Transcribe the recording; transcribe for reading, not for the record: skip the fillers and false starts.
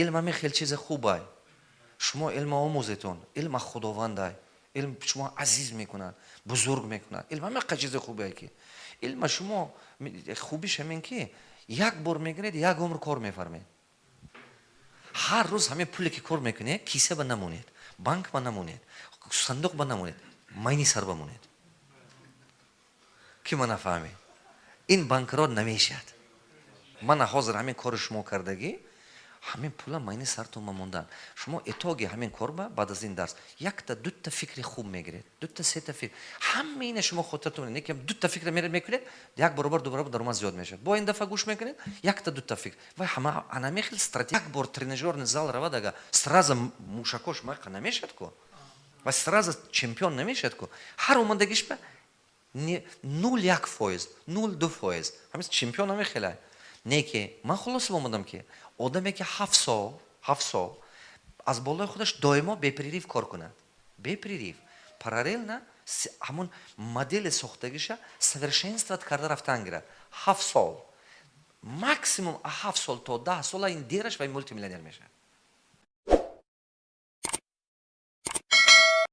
Илм ҳамин хел чизи хубай. Шумо илма омӯзетон. Илм аз Худовандай. Илм шумо азиз мекунад, бузург мекунад. Илм ҳамин қадр чизи хубе, ки илма шумо хубиш ҳамин, ки як бор мегиред, як умр кор мефармед. Ҳар рӯз ҳамин пуле, ки кор мекунед, киса ба намонед, банк ба намонед, сандуқ ба намонед, майни сар ба монед. Ки ма нафаҳмед, ин банкрот намешавад. Мана ҳозир ҳамин кори шумо кардагӣ, ҳамин пула майни сартон ба мондан. Шумо итоги ҳамин кор ба баъд аз ин дарс якта, дута фикри хуб мегиред, дута, сета фикр. Ҳама ина шумо хотиртон не, дута фикр мекунед, як баробар, ду баробар даромад зиёд мешавад. Бо ин дафъа гӯш мекунед, якта, дута фикр вай ҳама анами хел стратегия. Як бор тренажёрный зал равад, ага сразу мушакош майқа намешавад ку ва сразу чемпион намешавад ку. Ҳар омадагиш ба 0,1%, 0,2%, ҳамин чемпион намехелай. Не ки ман хулоса омадам, ки одаме, ки 7 сол, 7 сол аз болои худаш доимо без перерыв кор кунад, без перерыв, параллельно ҳамун модели сохтагиша совершенствовать карда рафтан гирад 7 сол, максимум 7 сол то 10 сола, ин дераш вай мултимиллионер мешавад.